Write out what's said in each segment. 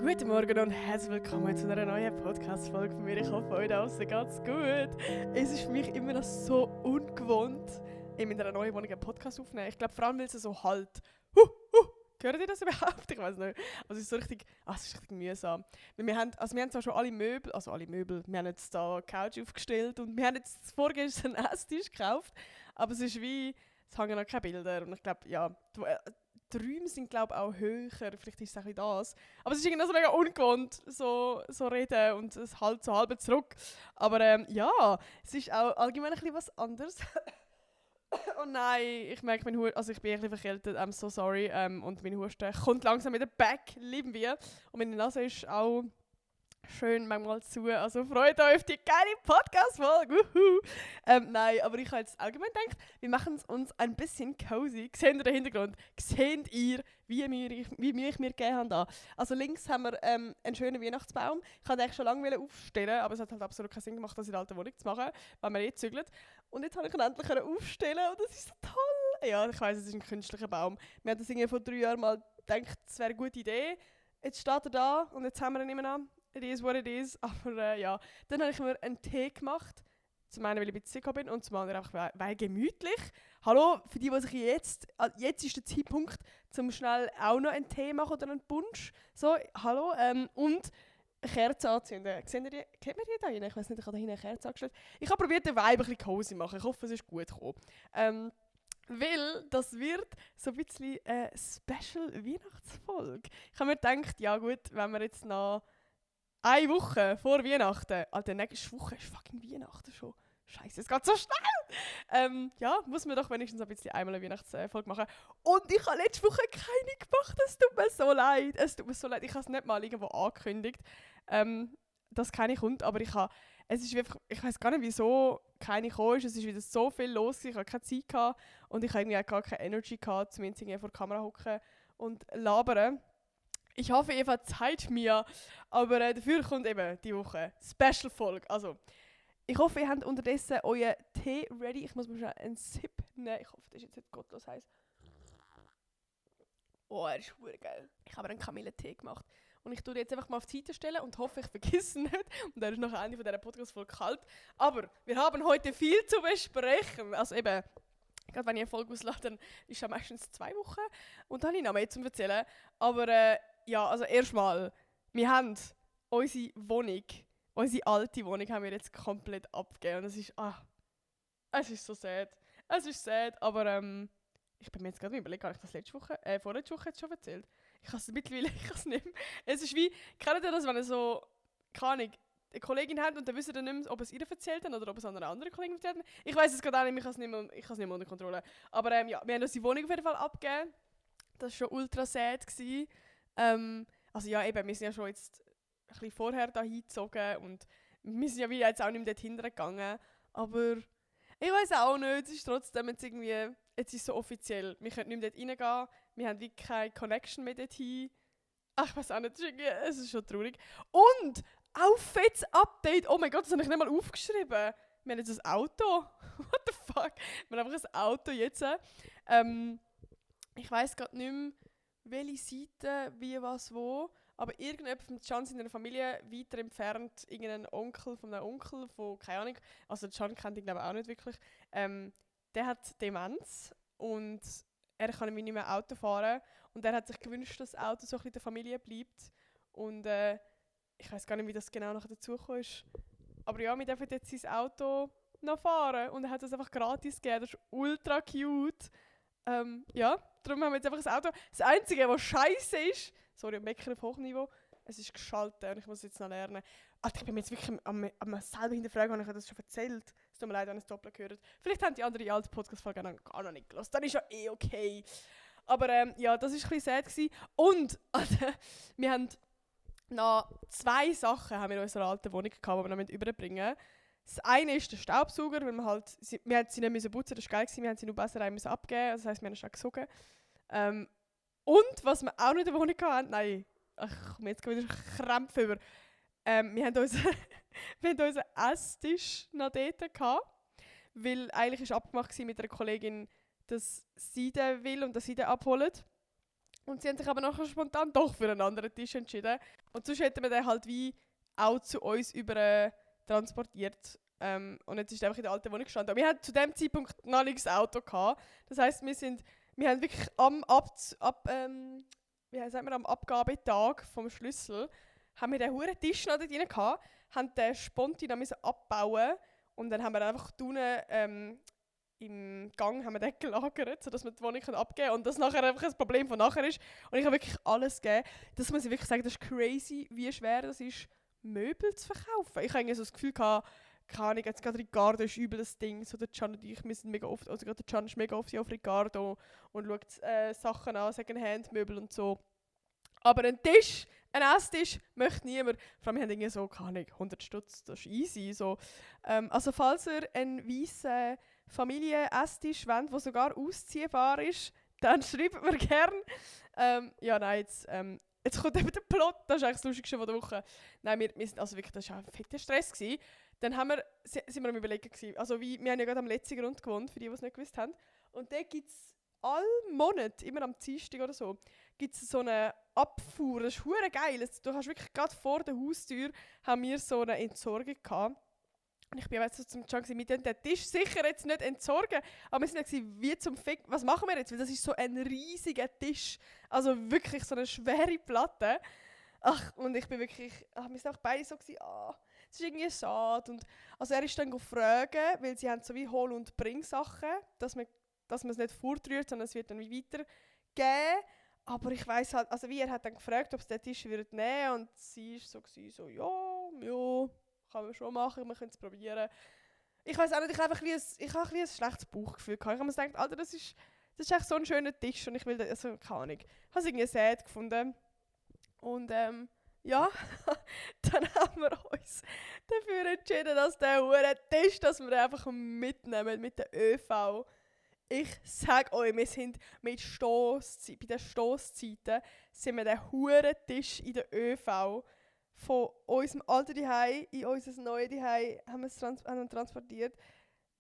Guten Morgen und herzlich willkommen zu einer neuen Podcast-Folge von mir. Ich hoffe, euch da draussen geht's gut. Es ist für mich immer noch so ungewohnt, in einer neuen Wohnung einen Podcast aufzunehmen. Ich glaube, vor allem, weil es so halt. Hört ihr das überhaupt? Ich weiß nicht. Also es ist so richtig, es ist richtig mühsam. Weil wir haben zwar schon alle Möbel, wir haben jetzt da eine Couch aufgestellt und wir haben jetzt vorgestern einen Esstisch gekauft, aber es ist wie, es hängen noch keine Bilder und ich glaube, ja, die Räume sind glaube auch höher, vielleicht ist es auch ein bisschen das. Aber es ist irgendwie so mega ungewohnt, so reden und es halt so halb zurück. Aber ja, es ist auch allgemein ein bisschen was anderes. Oh nein, ich merke meinen Husten, also ich bin ein bisschen verkältet, I'm so sorry. Und mein Husten kommt langsam wieder back, lieben wir. Und meine Nase ist auch schön manchmal zu, also freut euch auf die geile Podcast-Folge. Nein, aber ich habe jetzt allgemein gedacht, wir machen es uns ein bisschen cozy. Seht ihr den Hintergrund? Seht ihr, wie Mühe ich mir gegeben habe da? Also links haben wir einen schönen Weihnachtsbaum. Ich wollte eigentlich schon lange aufstellen, aber es hat halt absolut keinen Sinn gemacht, das in der alten Wohnung zu machen, weil wir zügeln. Und jetzt habe ich ihn endlich aufstellen und das ist so toll. Ja, ich weiss, es ist ein künstlicher Baum. Wir haben das irgendwie vor 3 Jahren mal gedacht, es wäre eine gute Idee. Jetzt steht er da und jetzt haben wir ihn nicht mehr an. It is what it is. Aber ja, dann habe ich mir einen Tee gemacht. Zum einen, weil ich ein bisschen sick bin und zum anderen einfach, weil gemütlich. Hallo, für die sich jetzt ist der Zeitpunkt, zum schnell auch noch einen Tee machen oder einen Punsch. So, hallo. Und Kerzen anzünden. Kennt man die da rein? Ich weiß nicht, ich habe da hinten eine Kerze angestellt. Ich habe probiert, den Vibe ein bisschen cozy zu machen. Ich hoffe, es ist gut gekommen. Weil das wird so ein bisschen eine Special-Weihnachtsfolge. Ich habe mir gedacht, ja gut, wenn wir jetzt noch eine Woche vor Weihnachten, Alter, nächste Woche ist fucking Weihnachten schon. Scheiße, es geht so schnell! Ja, muss man doch wenigstens ein bisschen einmal eine Weihnachtsfolge machen. Und ich habe letzte Woche keine gemacht, es tut mir so leid. Ich habe es nicht mal irgendwo angekündigt, dass keine kommt, aber ich weiß gar nicht, wieso keine gekommen ist. Es ist wieder so viel los, ich hatte keine Zeit gehabt und ich hatte gar keine Energy gehabt, zumindest vor der Kamera hocken und labern. Ich hoffe, ihr verzeiht mir, aber dafür kommt eben die Woche Special-Folge. Also, ich hoffe, ihr habt unterdessen euren Tee ready. Ich muss mir schon einen Sip nehmen. Ich hoffe, das ist jetzt nicht gottlos heiß. Oh, er ist verdammt geil. Ich habe einen Kamillentee gemacht. Und ich tue den jetzt einfach mal auf die Seite stellen und hoffe, ich vergesse ihn nicht. Und dann ist noch Ende dieser Podcast-Folge kalt. Aber wir haben heute viel zu besprechen. Also eben, gerade wenn ich eine Folge auslade, dann ist es ja meistens 2 Wochen. Und dann habe ich noch mehr zu erzählen. Aber ja, also erstmal, wir haben unsere Wohnung, unsere alte Wohnung haben wir jetzt komplett abgegeben. Und es ist so sad. Es ist sad, aber ich bin mir jetzt gerade überlegt, habe ich das vorletzte Woche jetzt schon erzählt? Ich kann es mittlerweile, ich kann es nicht mehr. Es ist wie, kennt ihr das, wenn ihr so, keine Ahnung, eine Kollegin habt und dann wisst ihr nicht mehr, ob es ihr erzählt hat oder ob es einer anderen Kollegin erzählt hat. Ich weiss es gerade auch nicht, ich kann es nicht mehr unter Kontrolle. Aber ja, wir haben unsere Wohnung auf jeden Fall abgegeben. Das war schon ultra sad gewesen. Also ja, eben, wir sind ja schon jetzt ein bisschen vorher da hingezogen und wir sind ja wieder jetzt auch nicht mehr dorthin gegangen. Aber ich weiß auch nicht, es ist trotzdem jetzt irgendwie, jetzt ist es so offiziell. Wir können nicht mehr dort reingehen, wir haben wirklich keine Connection mehr dorthin. Ach, ich weiß auch nicht, es ist schon traurig. Und Outfits-Update, oh mein Gott, das habe ich nicht mal aufgeschrieben. Wir haben jetzt ein Auto. What the fuck? Wir haben einfach ein Auto jetzt. Ich weiss gerade nicht mehr, welche Seite, wie, was, wo. Aber irgendjemand von Can in der Familie weiter entfernt, irgendein Onkel von einem Onkel, von, keine Ahnung, also Can kennt ihn glaube ich auch nicht wirklich, der hat Demenz und er kann nicht mehr Auto fahren und er hat sich gewünscht, dass das Auto so ein bisschen der Familie bleibt und ich weiß gar nicht, wie das genau nachher dazugekommen ist. Aber ja, wir dürfen jetzt sein Auto noch fahren und er hat es einfach gratis gegeben, das ist ultra cute. Ja, darum haben wir jetzt einfach das Auto. Das Einzige, was scheiße ist, sorry, Meckern auf Hochniveau, es ist geschaltet und ich muss es jetzt noch lernen. Alter, ich bin mir jetzt wirklich am selber hinterfragen, habe ich das schon erzählt? Es tut mir leid, wenn ihr es doppelt gehört. Vielleicht haben die anderen alte Podcast-Folge gar noch nicht gehört. Dann ist ja okay. Aber ja, das war ein bisschen sad gewesen. Und, Alter, wir haben noch 2 Sachen haben wir in unserer alten Wohnung gehabt, die wir noch überbringen müssen. Das eine ist der Staubsauger, weil wir haben sie nicht putzen, das war geil, wir haben sie nur besser abgeben, das heisst, wir haben ihn schon gesogen. Und, was wir auch nicht in der Wohnung hatten, nein, ich komme jetzt wieder Krämpfe über. Wir haben unseren Esstisch noch dort gehabt, weil eigentlich war abgemacht mit einer Kollegin, dass sie den will und dass sie den abholt. Und sie haben sich aber nachher spontan doch für einen anderen Tisch entschieden. Und sonst hätten wir den halt wie auch zu uns über transportiert. Und jetzt ist er einfach in der alten Wohnung gestanden. Aber wir hatten zu dem Zeitpunkt noch nicht das Auto gehabt. Das heisst, wir haben wirklich am Abgabetag vom Schlüssel haben wir den huren Tisch noch dort rein gehabt, haben den Sponti noch abbauen und dann haben wir einfach unten im Gang haben wir den gelagert, sodass wir die Wohnung abgeben können und das nachher einfach ein Problem von nachher ist. Und ich habe wirklich alles gegeben. Das muss ich wirklich sagen, das ist crazy, wie schwer das ist, Möbel zu verkaufen. Ich habe irgendwie so das Gefühl gehabt, keine Ahnung, jetzt gerade Ricardo ist übel das Ding. So der Can und ich, wir sind mega oft, also gerade der Can ist mega oft auf Ricardo und schaut Sachen an, Secondhand-Möbel und so. Aber ein Esstisch möchte niemand. Vor allem, wir haben irgendwie so, keine Ahnung, 100 Stutz, das ist easy. So. Also falls ihr einen weißen Familien-Esstisch wollt, der sogar ausziehbar ist, dann schreibt mir gerne. Jetzt kommt eben der Plot, das ist eigentlich das Lustigste von der Woche. Nein, wir sind also wirklich, das war ein fetter Stress gewesen. Dann sind wir am Überlegen gewesen. Also wir haben ja gerade am letzten Grund gewohnt, für die es nicht gewusst haben. Und da gibt es alle Monate, immer am Dienstag oder so, gibt es so eine Abfuhr. Das ist verdammt geil. Du hast wirklich gerade vor der Haustür haben wir so eine Entsorgung gehabt. Und ich bin jetzt so zum John, wir können den Tisch sicher jetzt nicht entsorgen. Aber wir sind dann wie zum Fick, was machen wir jetzt? Weil das ist so ein riesiger Tisch. Also wirklich so eine schwere Platte. Ach, und ich bin wirklich, wir sind auch beide so gewesen, das ist irgendwie schade. Und also er ist dann gefragt, weil sie haben so wie Hol- und Bringsachen, dass man es nicht fortrührt, sondern es wird dann wie weitergeben. Aber ich weiss halt, also wie er hat dann gefragt, ob sie den Tisch nehmen würde. Und sie war so gewesen, so, ja, kann man schon machen, wir können es probieren. Ich weiss auch nicht, ich habe ein schlechtes Bauchgefühl gehabt. Ich habe mir gedacht, Alter, das ist echt so ein schöner Tisch und ich will, also keine Ahnung. Ich habe es irgendwie sad gefunden. Und ja, dann haben wir uns dafür entschieden, dass der hure Tisch, dass wir den einfach mitnehmen mit der ÖV. Ich sage euch, wir sind bei den Stosszeiten sind wir den hure Tisch in der ÖV von unserem alten Zuhause in unser neues Zuhause haben wir transportiert.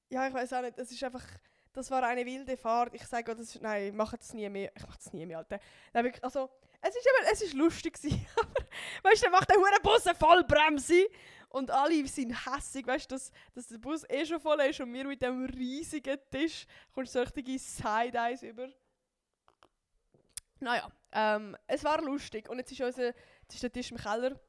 Ja, ich weiß auch nicht, das war eine wilde Fahrt. Ich sage, nein, ich mache das nie mehr. Ich mache das nie mehr, Alter. Nein, wirklich, also, es ist lustig gewesen, aber weißt du, dann macht der hure Bus eine Vollbremse und alle sind hässig, weißt du, dass der Bus schon voll ist und wir mit dem riesigen Tisch kommst so richtige Side-Eyes über. Naja, es war lustig und jetzt ist der Tisch im Keller.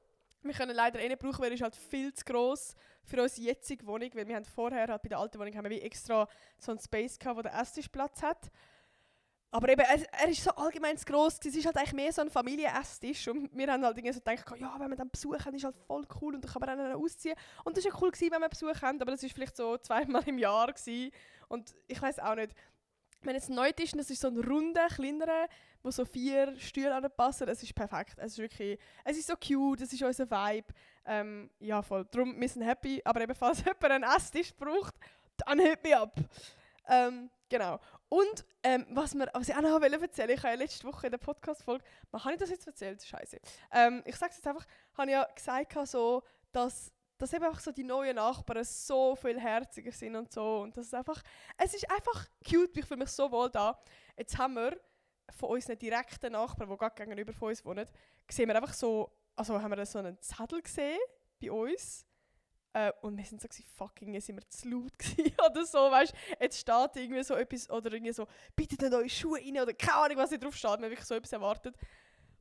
Wir können leider nicht brauchen, weil er ist halt viel zu gross für unsere jetzige Wohnung, weil wir haben vorher halt bei der alten Wohnung haben wir wie extra so einen Space gehabt, wo der Esstisch Platz hat. Aber eben, er ist so allgemein zu gross, es ist halt eigentlich mehr so ein Familien-Esstisch und wir haben halt irgendwie so gedacht, ja, wenn wir dann Besuch haben, ist halt voll cool und dann kann man dann ausziehen. Und das war ja cool gewesen, wenn wir Besuch haben, aber das war vielleicht so 2-mal im Jahr gewesen. Und ich weiss auch nicht, wenn jetzt neu ist, das ist so ein runder, kleinerer, wo so 4 Stühle anpassen, das ist perfekt. Es ist wirklich, es ist so cute, das ist unser Vibe. Ja, voll. Darum, wir sind happy. Aber eben, falls jemand einen Esstisch braucht, dann hört mich ab. Genau. Und was ich auch noch erzählen wollte, ich habe ja letzte Woche in der Podcast-Folge, habe ich das jetzt erzählt? Scheiße. Ich sage es jetzt einfach, habe ja gesagt, so, dass eben einfach so die neuen Nachbarn so viel herziger sind und so. Und das ist einfach, es ist einfach cute, ich fühle mich so wohl da. Jetzt haben wir von unseren direkten Nachbarn, die gerade gegenüber von uns wohnen, sehen wir einfach so, also haben wir so einen Zettel gesehen bei uns. Und wir sind so fucking, sind wir zu laut gewesen oder so, weißt du. Jetzt steht irgendwie so etwas, oder irgendwie so, bitte nicht eure Schuhe rein, oder keine Ahnung, was hier drauf steht, man wirklich so etwas erwartet.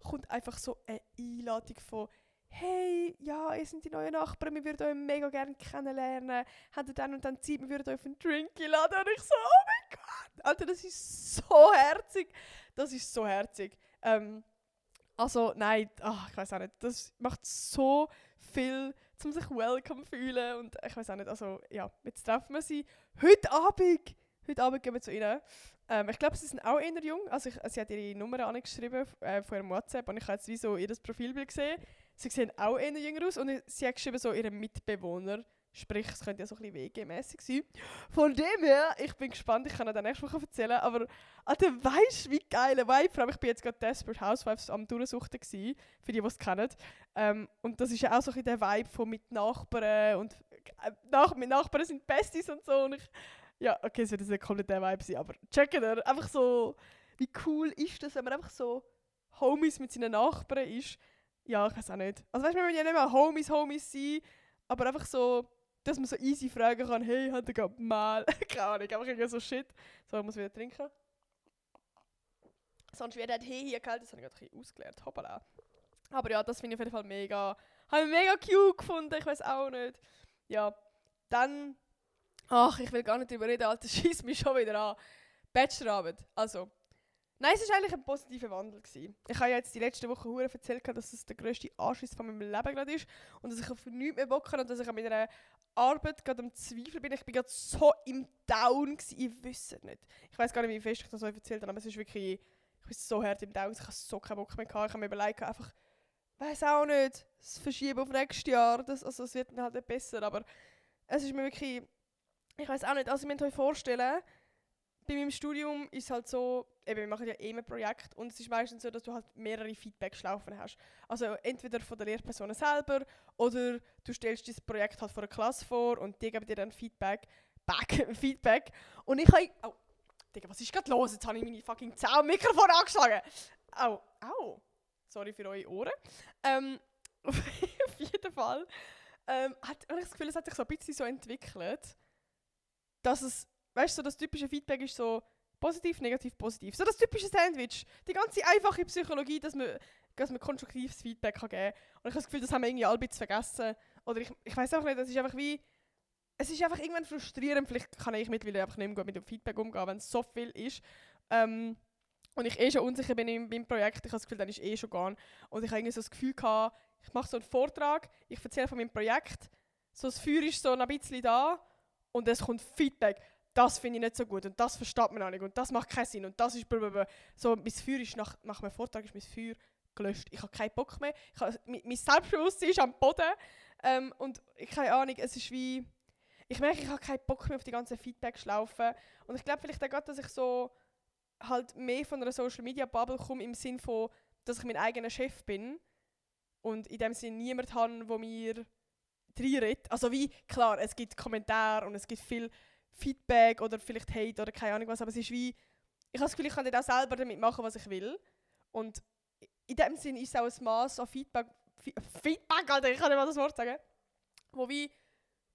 Kommt einfach so eine Einladung von, hey, ja, ihr seid die neuen Nachbarn, wir würden euch mega gerne kennenlernen. Habt ihr dann und dann Zeit, wir würden euch auf einen Drink einladen. Und ich so, oh mein Gott, Alter, das ist so herzig. Das ist so herzig. Also, nein, ich weiß auch nicht. Das macht so viel, um sich welcome fühlen. Und ich weiß auch nicht, also, ja, jetzt treffen wir sie heute Abend. Heute Abend gehen wir zu ihnen. Ich glaube, sie sind auch eher jung. Also, sie hat ihre Nummer angeschrieben von ihrem WhatsApp und ich habe jetzt wie so ihr Profilbild gesehen. Sie sehen auch eher jünger aus und sie hat geschrieben, so ihre Mitbewohner. Sprich, es könnte ja so ein bisschen WG-mässig sein. Von dem her, ich bin gespannt, ich kann euch dann nächste Woche erzählen, aber Alter, weißt du, wie geiler Vibe? Vor allem, ich bin jetzt gerade Desperate Housewives am Durchsuchten gewesen, für die es kennen. Und das ist ja auch so ein bisschen der Vibe von mit Nachbarn und mit Nachbarn sind Besties und so. Und ja, okay, es wird jetzt nicht komplett der Vibe sein, aber checkt ihr, einfach so, wie cool ist das, wenn man einfach so Homies mit seinen Nachbarn ist, ja, ich weiß auch nicht. Also weißt du, wir wollen ja nicht mal Homies sein, aber einfach so, dass man so easy fragen kann, hey, hat er gerade mal? Keine Ahnung, einfach irgendwie so Shit. So, ich muss wieder trinken. Sonst wird halt hey hier gehalten, das habe ich gerade ein bisschen ausgelernt. Hoppala. Aber ja, das finde ich auf jeden Fall mega, habe ich mega cute gefunden, ich weiß auch nicht. Ja, dann, ach, ich will gar nicht drüber reden, Alter, schießt mich schon wieder an. Bachelorarbeit, also, nein, es war eigentlich ein positiver Wandel gewesen. Ich habe ja jetzt die letzten Wochen hure erzählt, dass es der grösste Anschiss von meinem Leben gerade ist und dass ich auf nichts mehr Bock habe und dass ich an meiner Arbeit gerade am Zweifeln bin. Ich bin gerade so im Down gewesen, ich weiß es nicht. Ich weiß gar nicht, wie fest ich das euch erzählt habe, aber es ist wirklich, ich bin so hart im Down, ich habe so keinen Bock mehr gehabt. Ich habe mir überlegt, einfach, weiß auch nicht, das verschieben auf nächstes Jahr, also es wird dann halt nicht besser, aber es ist mir wirklich, ich weiß auch nicht, also ihr müsst euch vorstellen, bei meinem Studium ist es halt so, eben, wir machen ja ein Projekt und es ist meistens so, dass du halt mehrere Feedbacks laufen hast. Also entweder von der Lehrperson selber oder du stellst dieses Projekt halt vor der Klasse vor und die geben dir dann Feedback. Und ich habe... Oh, Digga, was ist gerade los? Jetzt habe ich meine fucking 10 Mikrofon angeschlagen. Au. Sorry für eure Ohren. Auf jeden Fall habe ich das Gefühl, es hat sich so ein bisschen so entwickelt, dass es, weißt du, so das typische Feedback ist so positiv, negativ, positiv. So das typische Sandwich. Die ganze einfache Psychologie, dass man konstruktives Feedback kann geben kann. Und ich habe das Gefühl, das haben wir irgendwie alle ein bisschen vergessen. Oder ich weiß auch nicht, es ist einfach wie... Es ist einfach irgendwann frustrierend. Vielleicht kann ich mittlerweile einfach nicht mehr gut mit dem Feedback umgehen, wenn es so viel ist. Und ich schon unsicher bin im Projekt. Ich habe das Gefühl, dann ist schon gegangen. Und ich habe irgendwie so das Gefühl gehabt, ich mache so einen Vortrag, ich erzähle von meinem Projekt, so das Feuer ist so ein bisschen da und es kommt Feedback. Das finde ich nicht so gut und das versteht man auch nicht und das macht keinen Sinn und das ist blablabla. So, mein Feuer ist nach meinem Vortrag ist mein Feuer gelöscht. Ich habe keinen Bock mehr. Mein Selbstbewusstsein ist am Boden. Und keine Ahnung, es ist wie... Ich merke, ich habe keinen Bock mehr auf die ganzen Feedback-Schlaufen. Und ich glaube vielleicht auch gerade, dass ich so halt mehr von einer Social-Media-Bubble komme, im Sinne von, dass ich mein eigener Chef bin und in dem Sinne niemand habe, der mir reinredet. Also wie, klar, es gibt Kommentare und es gibt viel Feedback oder vielleicht Hate oder keine Ahnung was, aber es ist wie, ich habe das Gefühl, ich kann dann auch selber damit machen, was ich will. Und in dem Sinne ist es auch ein Maß an Feedback, Alter, ich kann nicht mal das Wort sagen, wo wie,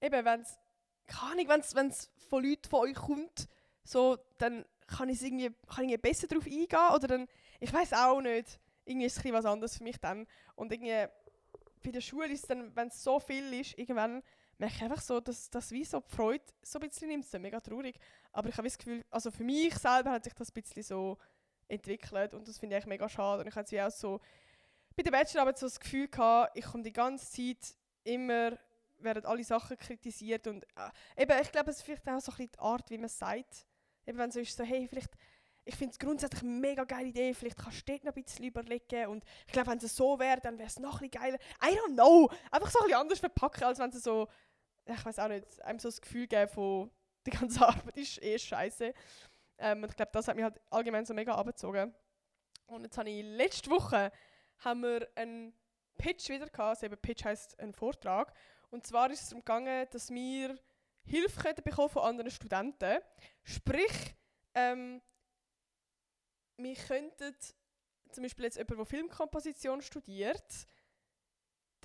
eben, wenn es von Leuten von euch kommt, so, dann kann ich irgendwie besser darauf eingehen oder dann, ich weiß auch nicht, irgendwie ist es was anderes für mich dann. Und irgendwie bei der Schule ist es dann, wenn es so viel ist, irgendwann merke ich einfach so, dass das wie so die Freude so ein bisschen nimmt. Das ist mega traurig. Aber ich habe das Gefühl, also für mich selber hat sich das ein bisschen so entwickelt und das finde ich mega schade. Und ich hatte wie auch so bei der Bachelorarbeit so das Gefühl gehabt, ich komme die ganze Zeit immer, werden alle Sachen kritisiert und eben, ich glaube, es ist vielleicht auch so ein bisschen die Art, wie man es sagt. Eben wenn so ist, so, hey, vielleicht, ich finde es grundsätzlich eine mega geile Idee, vielleicht kannst du dort noch ein bisschen überlegen und ich glaube, wenn es so wäre, dann wäre es noch ein bisschen geiler. I don't know! Einfach so ein bisschen anders verpacken, als wenn es so, ich weiß auch nicht, einem so das Gefühl geben von, die ganze Arbeit ist scheiße. Und ich glaube, das hat mich halt allgemein so mega abgezogen. Und jetzt habe ich letzte Woche haben wir einen Pitch wieder gehabt, also eben Pitch heisst ein Vortrag. Und zwar ist es darum gegangen, dass wir Hilfe bekommen von anderen Studenten. Sprich, wir könnten zum Beispiel jetzt jemand, der Filmkomposition studiert,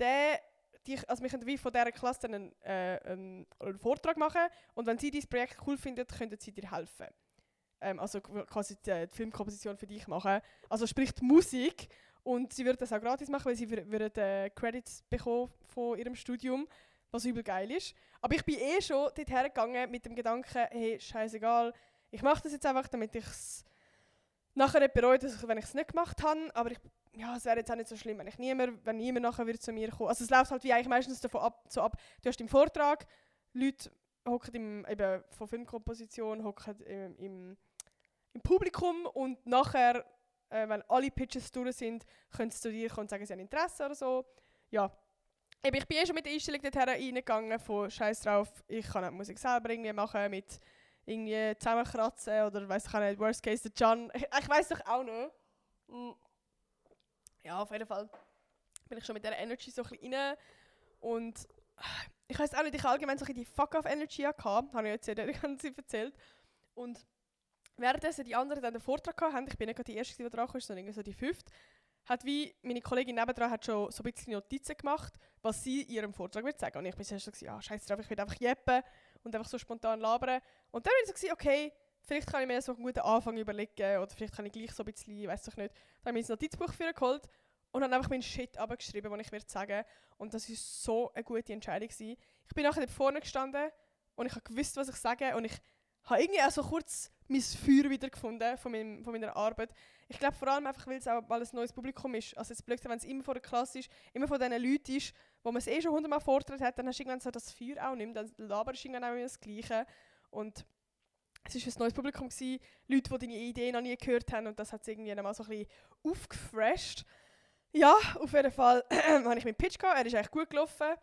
also wir könnten wie von dieser Klasse dann einen Vortrag machen und wenn sie dieses Projekt cool finden, könnten sie dir helfen. Also quasi die Filmkomposition für dich machen. Also sprich die Musik. Und sie würden das auch gratis machen, weil sie würden Credits bekommen von ihrem Studium, was übel geil ist. Aber ich bin schon dort hergegangen mit dem Gedanken, hey, scheißegal, ich mache das jetzt einfach, damit ich es nachher nicht bereue, wenn ich es nicht gemacht habe. Aber es wäre jetzt auch nicht so schlimm, wenn niemand nachher wird zu mir kommen. Also es läuft halt wie eigentlich meistens davon ab, du hast im Vortrag, Leute hocken eben von Filmkomposition, hocken im Publikum und nachher, wenn alle Pitches durch sind, können sie zu dir kommen und sagen, sie haben Interesse oder so. Ja. Eben, ich bin schon mit der Einstellung dorthin reingegangen, von Scheiß drauf, ich kann die Musik selber irgendwie machen, mit irgendwie zusammenkratzen oder weiss ich auch nicht, worst case der Can. Ich weiss doch auch nicht. Ja, auf jeden Fall bin ich schon mit dieser Energy so ein bisschen rein. Und ich weiss auch nicht, ich habe allgemein so ein bisschen die Fuck-off-Energy gehabt, habe ich jetzt die ganze Zeit erzählt. Und währenddessen die anderen dann den Vortrag hatten, ich bin nicht gerade die Erste, die dran kam, sondern irgendwie so die 5. hat wie meine Kollegin nebendran hat schon so ein bisschen Notizen gemacht, was sie in ihrem Vortrag wird sagen. Und ich bin zuerst so, ja, scheiße drauf, ich will einfach jeppen und einfach so spontan labern. Und dann bin ich so, okay, vielleicht kann ich mir so einen guten Anfang überlegen oder vielleicht kann ich gleich so ein bisschen, weiss ich nicht. Dann habe ich mein Notizbuch für geholt und dann einfach meinen Shit abgeschrieben, den ich sagen würde. Und das war so eine gute Entscheidung gewesen. Ich bin nachher dort vorne gestanden und ich habe gewusst, was ich sage und ich habe irgendwie auch so kurz mein Feuer wiedergefunden von meiner Arbeit. Ich glaube vor allem einfach, weil es auch ein neues Publikum ist. Also jetzt blöd, wenn es immer vor der Klasse ist, immer von diesen Leuten ist, wo man es eh schon 100-mal vorgetragen hat, dann hast du irgendwann so das Feuer auch nicht mehr, dann laberst du irgendwann auch immer das Gleiche. Und es war ein neues Publikum gewesen, Leute, die deine Ideen noch nie gehört haben und das hat es irgendwie einmal so ein bisschen aufgefresht. Ja, auf jeden Fall habe ich meinen Pitch gehabt, er ist eigentlich gut gelaufen.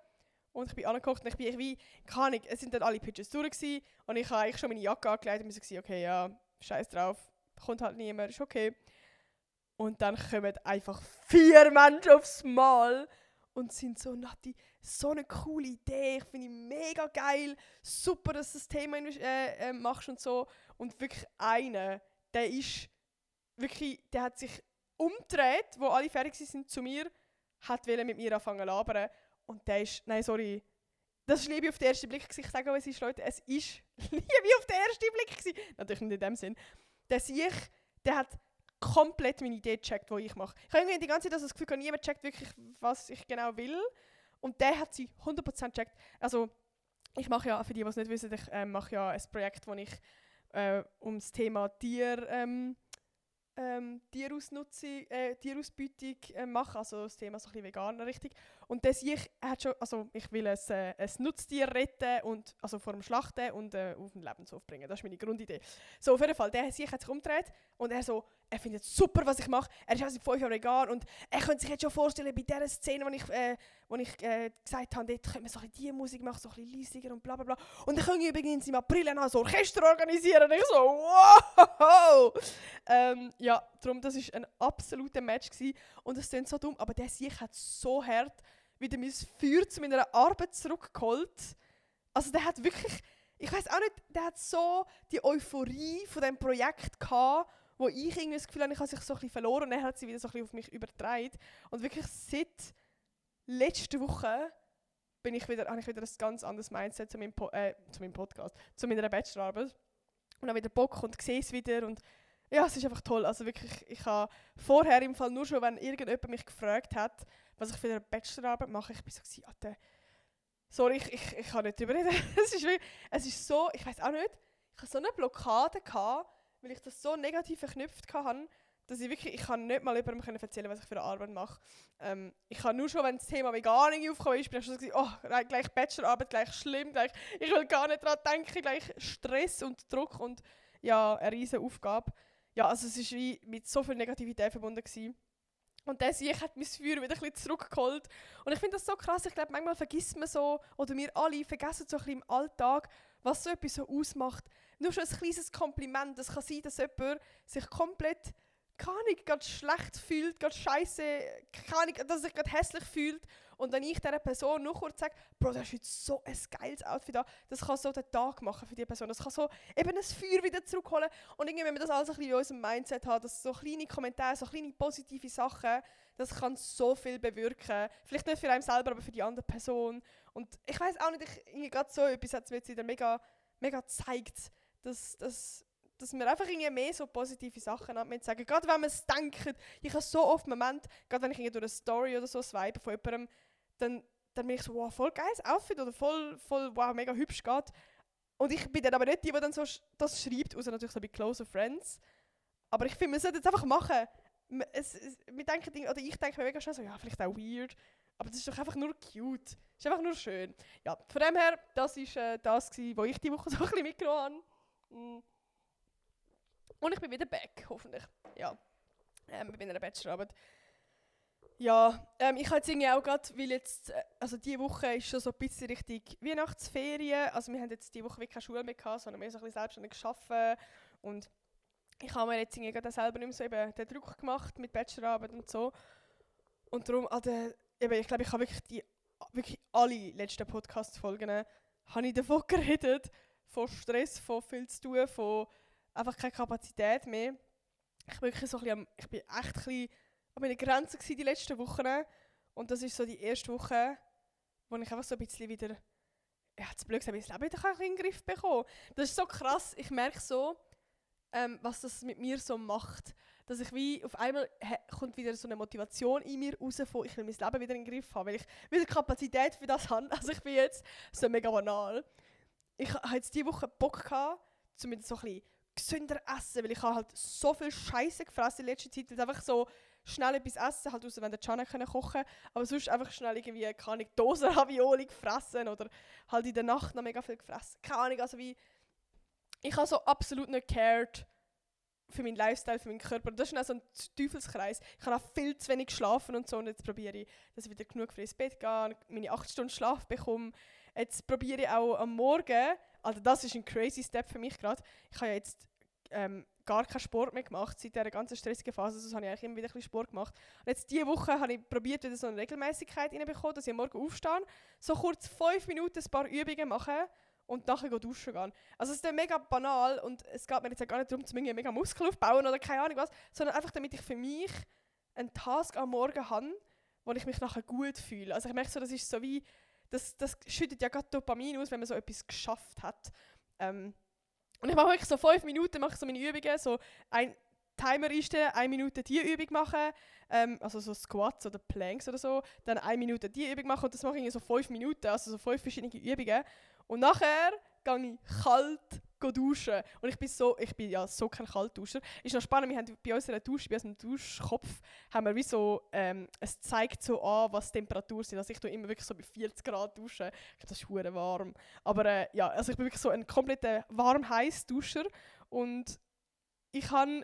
Und ich bin angeguckt und ich bin wie, keine Ahnung, es sind dann alle Pitches durch gewesen, und ich habe eigentlich schon meine Jacke angelegt und mir so, okay, ja, scheiß drauf, kommt halt niemand, ist okay. Und dann kommen einfach 4 Menschen aufs Mal und sind so, Nati, so eine coole Idee, ich finde mega geil, super, dass du das Thema machst und so. Und wirklich einer, der hat sich umgedreht, wo alle fertig sind zu mir, hat mit mir anfangen zu labern. Und der ist, nein, sorry, das war Liebe auf den ersten Blick. Ich sage auch, es ist, Leute, es ist Liebe auf den ersten Blick gewesen. Natürlich nicht in dem Sinn. Der hat komplett meine Idee gecheckt, die ich mache. Ich habe irgendwie die ganze Zeit das Gefühl, niemand checkt wirklich, was ich genau will. Und der hat sie 100% gecheckt. Also, ich mache ja, für die, die es nicht wissen, ich mache ja ein Projekt, wo ich um das Thema Tierausbeutung mache, also das Thema so ein bisschen veganer richtig. Und ich will ein Nutztier retten und also vor dem Schlachten und auf den Lebenshof bringen. Das ist meine Grundidee. So, auf jeden Fall, der hat sich umgedreht und er findet super, was ich mache. Er ist auch seit 5 Jahren vegan und er könnte sich jetzt schon vorstellen, bei dieser Szene, wo ich gesagt habe, dort können wir so ein bisschen die Musik machen, so ein bisschen leisiger und bla bla bla. Und dann können wir übrigens im April noch ein Orchester organisieren. Und ich so, wow! Ja, darum, das war ein absoluter Match gewesen. Und es klingt so dumm, aber der Sieg hat so hart wieder mein Feuer zu meiner Arbeit zurückgeholt. Also der hat wirklich, ich weiß auch nicht, der hat so die Euphorie von diesem Projekt gehabt, wo ich irgendwie das Gefühl habe, ich habe sich so ein bisschen verloren und er hat sie wieder so ein bisschen auf mich übertragen. Und wirklich seit letzter Woche habe ich wieder ein ganz anderes Mindset zu meinem Podcast, zu meiner Bachelorarbeit. Und habe wieder Bock und sehe es wieder und ja, es ist einfach toll. Also wirklich, ich habe vorher im Fall nur schon, wenn irgendjemand mich gefragt hat, was ich für eine Bachelorarbeit mache, ich bin so gewesen, sorry, ich kann nicht drüber reden. Es ist so, ich weiß auch nicht, ich hatte so eine Blockade gehabt, weil ich das so negativ verknüpft hatte, dass ich kann nicht mal jemandem erzählen, was ich für eine Arbeit mache. Ich kann nur schon, wenn das Thema Veganing aufgekommen ist, bin ich schon so gewesen, oh, gleich Bachelorarbeit, gleich schlimm, ich will gar nicht daran denken, gleich Stress und Druck und ja, eine riesige Aufgabe. Ja, also es war wie mit so viel Negativität verbunden gewesen. Und der Sieg hat mein Feuer wieder ein bisschen zurückgeholt. Und ich finde das so krass, ich glaube, manchmal vergisst man so, oder wir alle vergessen so ein bisschen im Alltag, was so etwas so ausmacht. Nur schon ein kleines Kompliment, es kann sein, dass jemand sich komplett, keine Ahnung, gerade schlecht fühlt, gerade scheiße, keine Ahnung, dass er sich gerade hässlich fühlt. Und wenn ich dieser Person nur kurz sage, Bro, du hast heute so ein geiles Outfit an, das kann so den Tag machen für die Person. Das kann so eben ein Feuer wieder zurückholen. Und irgendwie, wenn wir das alles ein bisschen in unserem Mindset haben, dass so kleine Kommentare, so kleine positive Sachen, das kann so viel bewirken. Vielleicht nicht für einen selber, aber für die andere Person. Und ich weiss auch nicht, gerade so etwas hat es mir jetzt wieder mega, mega gezeigt, dass wir einfach irgendwie mehr so positive Sachen haben sagen. Gerade wenn man es denkt, ich habe so oft Momente, gerade wenn ich irgendwie durch eine Story oder so swipe von jemandem, dann bin ich so, wow, voll geiles Outfit oder voll, wow, mega hübsch geht. Und ich bin dann aber nicht die dann so das schreibt, außer natürlich so bei Closer Friends. Aber ich finde, man sollte es einfach machen. Wir denken, oder ich denke mir mega schnell so, ja, vielleicht auch weird. Aber das ist doch einfach nur cute. Das ist einfach nur schön. Ja, von dem her, das war das, was ich diese Woche so ein bisschen mitgenommen habe. Und ich bin wieder back, hoffentlich. Ja, bei meiner Bachelorarbeit. Ja, ich habe jetzt irgendwie auch gerade, weil jetzt, also diese Woche ist schon so ein bisschen Richtung Weihnachtsferien. Also wir haben jetzt diese Woche wirklich keine Schule mehr gehabt, sondern wir haben so ein bisschen selbstständig gearbeitet. Und ich habe mir jetzt irgendwie gerade selber nicht mehr so eben den Druck gemacht mit Bachelorarbeit und so. Und darum, ich glaube, ich habe wirklich alle letzten Podcast-Folgen habe ich davon geredet. Von Stress, von viel zu tun, von einfach keine Kapazität mehr. Ich bin echt ein bisschen an meiner Grenze gewesen, die letzten Wochen. Und das ist so die erste Woche, wo ich einfach so ein bisschen wieder, ja, zu blöd gesagt, mein Leben wieder ein bisschen in den Griff bekommen. Das ist so krass. Ich merke so, was das mit mir so macht. Dass ich wie, auf einmal kommt wieder so eine Motivation in mir raus, von ich will mein Leben wieder in den Griff haben, weil ich wieder Kapazität für das habe. Also ich bin jetzt so mega banal. Ich hatte jetzt diese Woche Bock gehabt, um so ein bisschen gesünder essen, weil ich habe halt so viel Scheiße gefressen in letzter Zeit, weil einfach so schnell etwas essen, halt außer wenn der Can kochen konnte, aber sonst einfach schnell irgendwie, keine Ahnung, Dosen Ravioli gefressen oder halt in der Nacht noch mega viel gefressen. Keine Ahnung, also wie, ich habe so absolut nicht cared für meinen Lifestyle, für meinen Körper. Das ist auch so ein Teufelskreis. Ich habe auch viel zu wenig geschlafen und so und jetzt probiere ich, dass ich wieder genug früh ins Bett gehe, meine 8 Stunden Schlaf bekomme. Jetzt probiere ich auch am Morgen, also das ist ein crazy Step für mich gerade, ich habe ja jetzt gar keinen Sport mehr gemacht, seit dieser ganzen stressigen Phase, sonst habe ich eigentlich immer wieder ein bisschen Sport gemacht. Und jetzt diese Woche habe ich probiert, wieder so eine Regelmäßigkeit reinzubekommen, dass ich am Morgen aufstehe, so kurz 5 Minuten ein paar Übungen mache und nachher duschen gehen. Also es ist mega banal und es geht mir jetzt gar nicht darum, zu mega Muskeln aufbauen oder keine Ahnung was, sondern einfach damit ich für mich einen Task am Morgen habe, wo ich mich nachher gut fühle. Also ich merke so, das ist so wie, das schüttet ja gerade Dopamin aus, wenn man so etwas geschafft hat. Und ich mache wirklich so 5 Minuten, mache so meine Übungen, so ein Timer einstellen, 1 Minute die Übung machen, also so Squats oder Planks oder so, dann 1 Minute die Übung machen und das mache ich so 5 Minuten, also so 5 verschiedene Übungen. Und nachher gehe ich kalt duschen. Und ich bin ja so kein Kaltduscher. Ist noch spannend, wir haben bei unserer Dusche, bei unserem Duschkopf, haben wir wie so, es zeigt so an, was die Temperatur sind. Also ich tue immer wirklich so bei 40 Grad duschen. Ich glaube, das ist verdammt warm. Aber ja, also ich bin wirklich so ein kompletter warm-heiß-Duscher. Und ich kann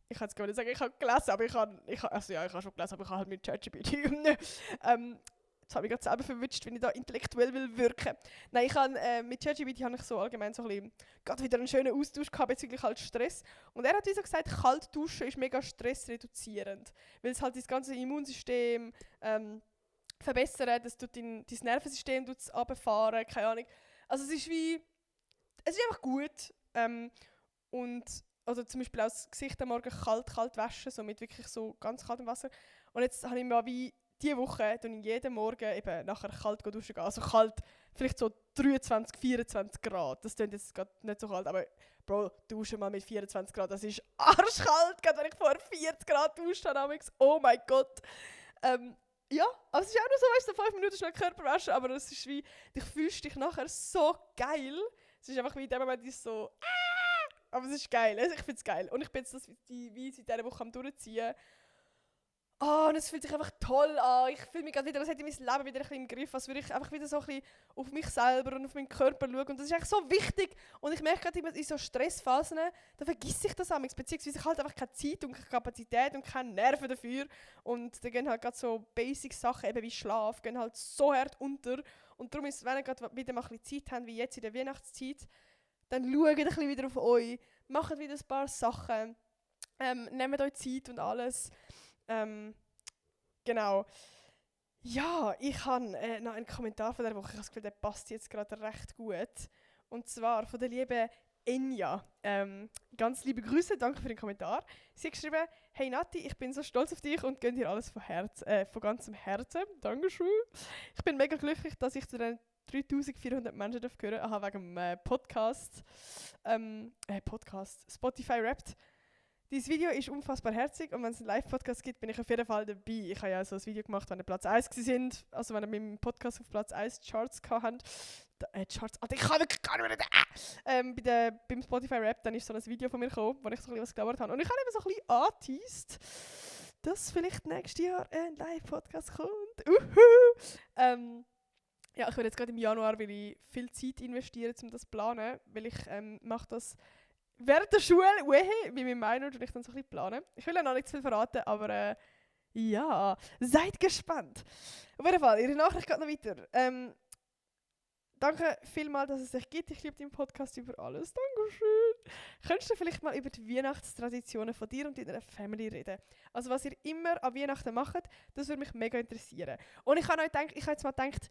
jetzt gar nicht sagen, ich habe gelesen, aber ich habe schon gelesen, aber ich habe halt mit ChatGPT. Jetzt habe ich gerade selber verwünscht, wenn ich da intellektuell will wirken. Nein, mit ChatGPT habe ich so allgemein so ein bisschen gerade wieder einen schönen Austausch gehabt bezüglich halt Stress. Und er hat wie so gesagt, kalt duschen ist mega stressreduzierend. Weil es halt das ganze Immunsystem verbessert, das tut dein Nervensystem runterfahren, keine Ahnung. Also es ist einfach gut. Und also zum Beispiel auch das Gesicht am Morgen kalt waschen, so mit wirklich so ganz kaltem Wasser. Und jetzt habe ich mal wie diese Woche ich jeden Morgen eben nachher kalt duschen gehen. Also kalt, vielleicht so 23, 24 Grad. Das klingt jetzt gerade nicht so kalt, aber Bro, duschen mal mit 24 Grad, das ist arschkalt, gerade wenn ich vorher 40 Grad dusche habe. Oh mein Gott. Ja, also es ist auch nur so, weißt du, 5 Minuten schnell Körper waschen, aber es ist wie, du fühlst dich nachher so geil. Es ist einfach wie in dem Moment ist so, aber es ist geil, ich finde es geil. Und ich bin jetzt wie seit dieser Woche am Durchziehen. Oh, und es fühlt sich einfach toll an. Ich fühle mich gerade wieder, als hätte ich mein Leben wieder ein bisschen im Griff. Als würde ich einfach wieder so ein bisschen auf mich selber und auf meinen Körper schauen. Und das ist eigentlich so wichtig. Und ich merke gerade in so Stressphasen, da vergesse ich das amigs. Beziehungsweise ich halt einfach keine Zeit und keine Kapazität und keine Nerven dafür. Und da gehen halt gerade so Basic-Sachen, eben wie Schlaf, gehen halt so hart unter. Und darum ist es, wenn ihr gerade wieder mal ein bisschen Zeit habt, wie jetzt in der Weihnachtszeit, dann schaut ein bisschen wieder auf euch. Macht wieder ein paar Sachen. Nehmt euch Zeit und alles. Genau. Ja, ich habe noch einen Kommentar von der Woche. Ich habe das Gefühl, der passt jetzt gerade recht gut. Und zwar von der lieben Enya. Ganz liebe Grüße, danke für den Kommentar. Sie hat geschrieben: Hey Nati, ich bin so stolz auf dich und gönne dir alles von ganzem Herzen. Dankeschön. Ich bin mega glücklich, dass ich zu den 3400 Menschen gehören darf. Aha, wegen dem Podcast. Spotify rappt. Dieses Video ist unfassbar herzig und wenn es einen Live-Podcast gibt, bin ich auf jeden Fall dabei. Ich habe ja so ein Video gemacht, wenn wir Platz 1 sind, also wenn wir mit dem Podcast auf Platz 1 Charts hatten. Charts, Alter, ich kann wirklich gar nicht mehr. Beim Spotify-Rap, dann ist so ein Video von mir gekommen, wo ich so ein bisschen was gelabert habe. Und ich habe eben so ein bisschen angeteased, dass vielleicht nächstes Jahr ein Live-Podcast kommt. Ja, ich will jetzt gerade im Januar, weil ich viel Zeit investiere, um das zu planen, weil ich mache das während der Schule, wie mit meiner, und ich dann so ein bisschen planen. Ich will ja noch nicht zu viel verraten, aber ja, seid gespannt. Auf jeden Fall, Ihre Nachricht geht noch weiter. Danke vielmals, dass es dich gibt. Ich liebe deinen Podcast über alles. Dankeschön. Könntest du vielleicht mal über die Weihnachtstraditionen von dir und deiner Family reden? Also was ihr immer an Weihnachten macht, das würde mich mega interessieren. Und ich habe jetzt mal gedacht,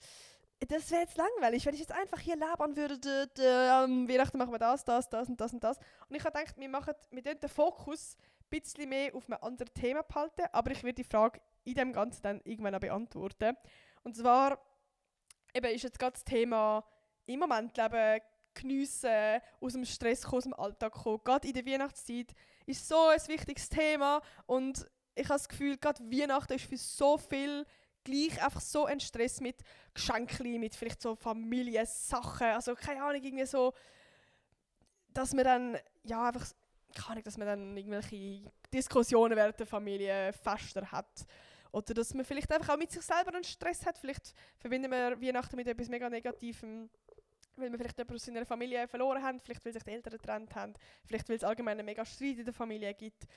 das wäre jetzt langweilig, wenn ich jetzt einfach hier labern würde, Weihnachten machen wir das und das und das. Und ich habe gedacht, wir tun den Fokus bisschen mehr auf einem anderen Thema behalten, aber ich werde die Frage in dem Ganzen dann irgendwann auch beantworten. Und zwar eben ist jetzt gerade das Thema im Moment leben, geniessen, aus dem Stress kommen, aus dem Alltag kommen. Gerade in der Weihnachtszeit ist so ein wichtiges Thema und ich habe das Gefühl, gerade Weihnachten ist für so viel gleich einfach so ein Stress mit Geschenken, mit vielleicht so Familiensachen, also keine Ahnung, irgendwie so, dass man dann, ja einfach, keine Ahnung, dass man dann irgendwelche Diskussionen während der Familienfester hat. Oder dass man vielleicht einfach auch mit sich selber einen Stress hat. Vielleicht verbinden wir Weihnachten mit etwas mega Negativem, weil wir vielleicht jemanden aus seiner Familie verloren haben, vielleicht weil sich die Eltern getrennt haben, vielleicht weil es allgemein einen mega Streit in der Familie gibt.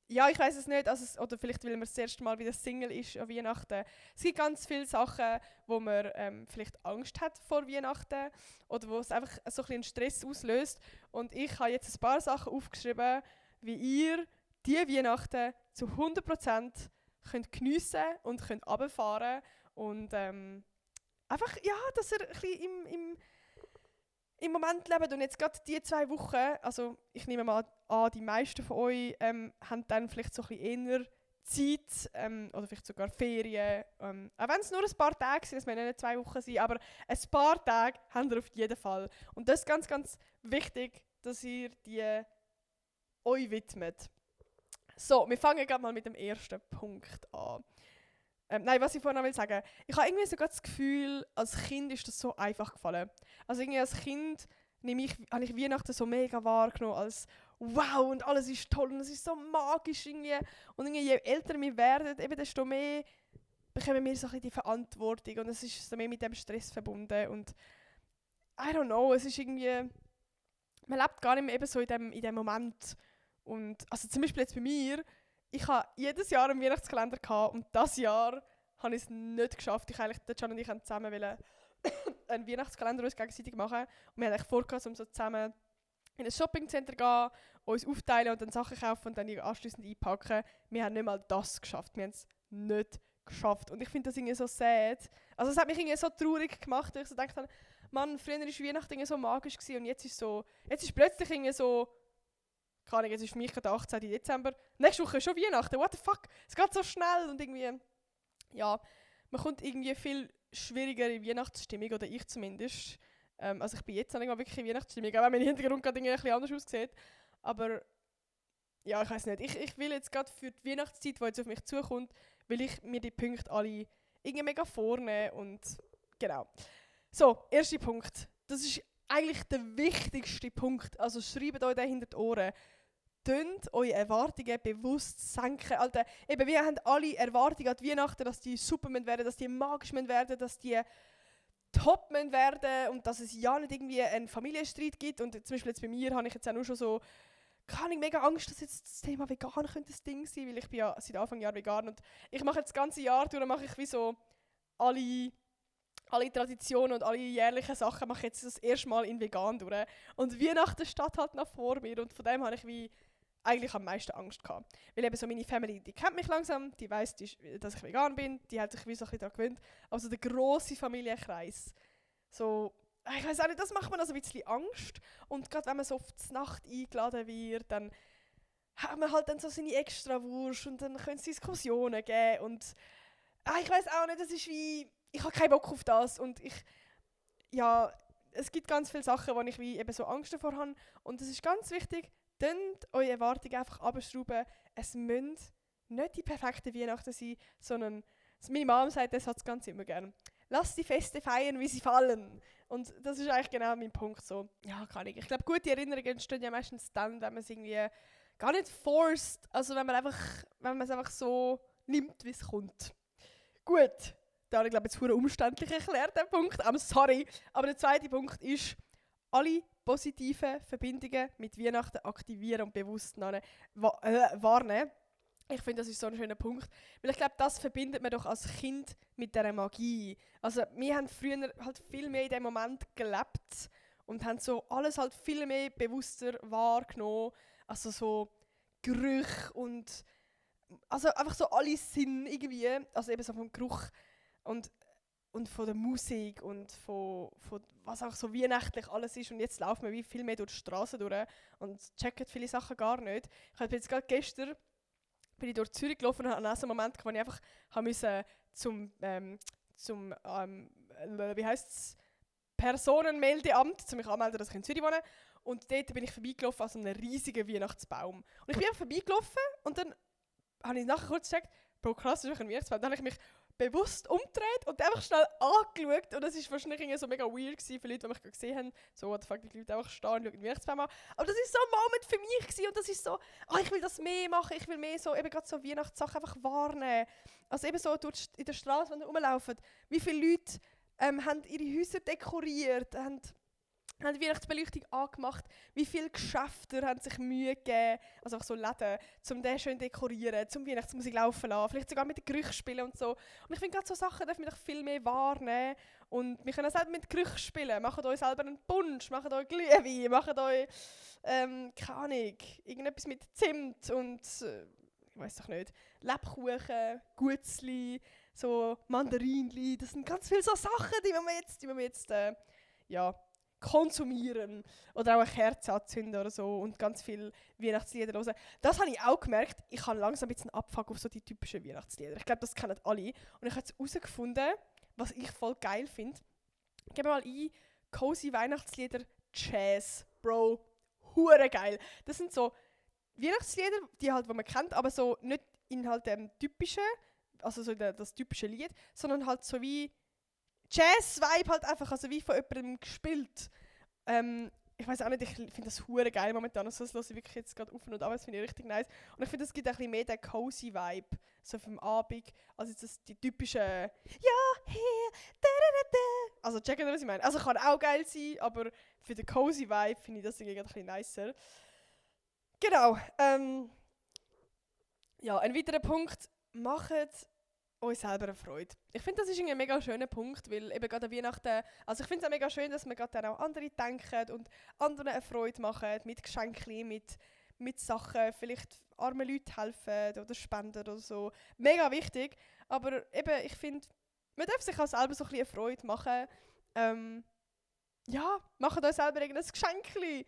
Ja, ich weiß es nicht, oder vielleicht weil man das erste Mal wieder Single ist an Weihnachten. Es gibt ganz viele Sachen, wo man vielleicht Angst hat vor Weihnachten oder wo es einfach so ein bisschen einen Stress auslöst. Und ich habe jetzt ein paar Sachen aufgeschrieben, wie ihr die Weihnachten zu 100% könnt geniessen und könnt runterfahren und einfach, ja, dass ihr ein bisschen im Moment lebt und jetzt gerade die 2 Wochen, also ich nehme mal an, die meisten von euch haben dann vielleicht so ein bisschen eher Zeit oder vielleicht sogar Ferien, auch wenn es nur ein paar Tage sind, es müssen nicht 2 Wochen sein, aber ein paar Tage habt ihr auf jeden Fall. Und das ist ganz, ganz wichtig, dass ihr die euch widmet. So, wir fangen gerade mal mit dem ersten Punkt an. Nein, was ich vorhin noch will sagen, ich habe irgendwie sogar das Gefühl, als Kind ist das so einfach gefallen. Also irgendwie als Kind habe ich Weihnachten so mega wahrgenommen als wow und alles ist toll und es ist so magisch irgendwie. Und irgendwie, je älter wir werden, eben desto mehr bekommen wir so ein bisschen die Verantwortung und es ist so mehr mit dem Stress verbunden und I don't know, es ist irgendwie, man lebt gar nicht mehr eben so in dem Moment. Und also zum Beispiel jetzt bei mir, ich hatte jedes Jahr einen Weihnachtskalender gehabt und dieses Jahr habe ich es nicht geschafft. Der Can und ich wollten zusammen einen Weihnachtskalender uns gegenseitig machen. Und wir haben eigentlich vor, um so zusammen in ein Shoppingcenter gehen, uns aufteilen und dann Sachen kaufen und dann die anschliessend einpacken. Wir haben nicht mal das geschafft. Wir haben es nicht geschafft. Und ich finde das irgendwie so sad. Also es hat mich irgendwie so traurig gemacht, dass ich so gedacht habe, Mann, früher war Weihnachten irgendwie so magisch gewesen und jetzt ist plötzlich irgendwie so, keine Ahnung, jetzt ist für mich der 18. Dezember. Nächste Woche ist schon Weihnachten. What the fuck? Es geht so schnell und irgendwie, ja, man kommt irgendwie viel schwieriger in Weihnachtsstimmung, oder ich zumindest. Also ich bin jetzt noch nicht mal wirklich in Weihnachtsstimmung, auch wenn mein Hintergrund gerade ein bisschen anders aussieht. Aber ja, ich weiß nicht. Ich will jetzt gerade für die Weihnachtszeit, die jetzt auf mich zukommt, will ich mir die Punkte alle irgendwie mega vornehmen und genau. So, erster Punkt. Das ist eigentlich der wichtigste Punkt. Also schreibt euch den hinter die Ohren. Tönt eure Erwartungen bewusst senken. Alter, eben, wir haben alle Erwartungen an die Weihnachten, dass die super werden, dass die magisch werden, dass die top werden und dass es ja nicht irgendwie einen Familienstreit gibt. Und zum Beispiel jetzt bei mir habe ich jetzt auch nur schon so, keine mega Angst, dass jetzt das Thema vegan könnte das Ding sein, weil ich bin ja seit Anfang Jahr vegan und ich mache jetzt das ganze Jahr durch, mache ich wie so alle Traditionen und alle jährlichen Sachen mache ich jetzt das erste Mal in vegan durch. Und Weihnachten steht halt noch vor mir und von dem habe ich wie eigentlich am meisten Angst gehabt. Weil eben so meine Family, die kennt mich langsam, die weiss, dass ich vegan bin, die hat sich wie so ein bisschen daran gewöhnt. Aber so der grosse Familienkreis, so, ich weiss auch nicht, das macht mir also ein bisschen Angst. Und gerade wenn man so auf die Nacht eingeladen wird, dann hat man halt dann so seine Extrawurst und dann können es Diskussionen geben und ich weiss auch nicht, das ist wie, ich habe keinen Bock auf das und es gibt ganz viele Sachen, wo ich wie eben so Angst davor habe und es ist ganz wichtig, tönt eure Erwartungen einfach abschrauben. Es müssen nicht die perfekten Weihnachten sein, sondern meine Mom sagt das hat ganz immer gern. Lass die Feste feiern, wie sie fallen. Und das ist eigentlich genau mein Punkt so. Ja, kann ich. Ich glaube, gute Erinnerungen entstehen ja meistens dann, wenn man es irgendwie gar nicht forced, also wenn man es einfach so nimmt, wie es kommt. Gut, da habe ich glaube jetzt verdammt umständlich erklärt, den Punkt. I'm sorry. Aber der zweite Punkt ist, alle positiven Verbindungen mit Weihnachten aktivieren und bewusst wahrnehmen. Ich finde, das ist so ein schöner Punkt. Weil ich glaube, das verbindet man doch als Kind mit dieser Magie. Also wir haben früher halt viel mehr in dem Moment gelebt und haben so alles halt viel mehr bewusster wahrgenommen. Also so Gerüche und also einfach so alle Sinn irgendwie. Also eben so vom Geruch. Und und von der Musik und von was auch so weihnachtlich alles ist. Und jetzt laufen wir wie viel mehr durch die Straße durch und checken viele Sachen gar nicht. Ich habe jetzt gerade gestern bin ich durch Zürich gelaufen und hatte auch so einen Moment, wo ich einfach musste wie heisst's, Personenmeldeamt, um mich anzumelden, dass ich in Zürich wohne. Und dort bin ich vorbeigelaufen an so einem riesigen Weihnachtsbaum. Und ich bin einfach vorbeigelaufen und dann habe ich nachher kurz gesagt, Bro, krass, das ist ein Weihnachtsbaum. Dann habe ich mich bewusst umgedreht und einfach schnell angeschaut. Und das war wahrscheinlich irgendwie so mega weird gewesen für Leute, die mich gerade gesehen haben. So, what the fuck, die Leute einfach stehen und schauen den Weihnachtsbaum an. Aber das war so ein Moment für mich gewesen. Und das ist so, ich will das mehr machen. Ich will mehr so, eben gerade so Weihnachtssachen einfach wahrnehmen. Also eben so in der Straße, wenn wir rumlaufen. Wie viele Leute haben ihre Häuser dekoriert, haben die Weihnachtsbeleuchtung angemacht, wie viele Geschäfte haben sich Mühe gegeben, also einfach so Läden, um den schön dekorieren, zum Weihnachtsmusik laufen lassen, vielleicht sogar mit den Gerüchen spielen und so. Und ich finde, gerade so Sachen dürfen wir doch viel mehr wahrnehmen. Und wir können auch selber mit Gerüchen spielen. Macht euch selber einen Punsch, macht euch Glühwein, macht euch, keine Ahnung, irgendetwas mit Zimt und, ich weiß doch nicht, Lebkuchen, Gutzli, so Mandarinli. Das sind ganz viele so Sachen, die wir jetzt konsumieren oder auch eine Kerze anzünden oder so und ganz viele Weihnachtslieder hören. Das habe ich auch gemerkt. Ich habe langsam ein bisschen Abfuck auf so die typischen Weihnachtslieder. Ich glaube, das kennen alle. Und ich habe jetzt herausgefunden, was ich voll geil finde. Gib mal ein, cozy Weihnachtslieder Jazz. Bro, hure geil. Das sind so Weihnachtslieder, die halt, die man kennt, aber so nicht in halt dem typischen, also so das typische Lied, sondern halt so wie Jazz-Vibe halt einfach, also wie von jemandem gespielt. Ich weiß auch nicht, ich finde das hure geil momentan. Also das höre ich wirklich jetzt gerade auf und ab, das finde ich richtig nice. Und ich finde, es gibt ein bisschen mehr den cozy Vibe, so vom Abend, als jetzt das, die typische «Ja, hier, da, da, da». Also checken Sie, was ich meine? Also kann auch geil sein, aber für den cozy Vibe finde ich das irgendwie ein bisschen nicer. Genau. Ja, ein weiterer Punkt, macht euch selber eine Freude. Ich finde, das ist ein mega schöner Punkt, weil eben gerade an Weihnachten, also ich finde es auch mega schön, dass man gerade dann auch andere denken und anderen eine Freude machen, mit Geschenken, mit Sachen, vielleicht armen Leuten helfen oder spenden oder so. Mega wichtig, aber eben, ich finde, man darf sich auch selber so ein bisschen eine Freude machen. Ja, macht euch selber irgendein Geschenkli.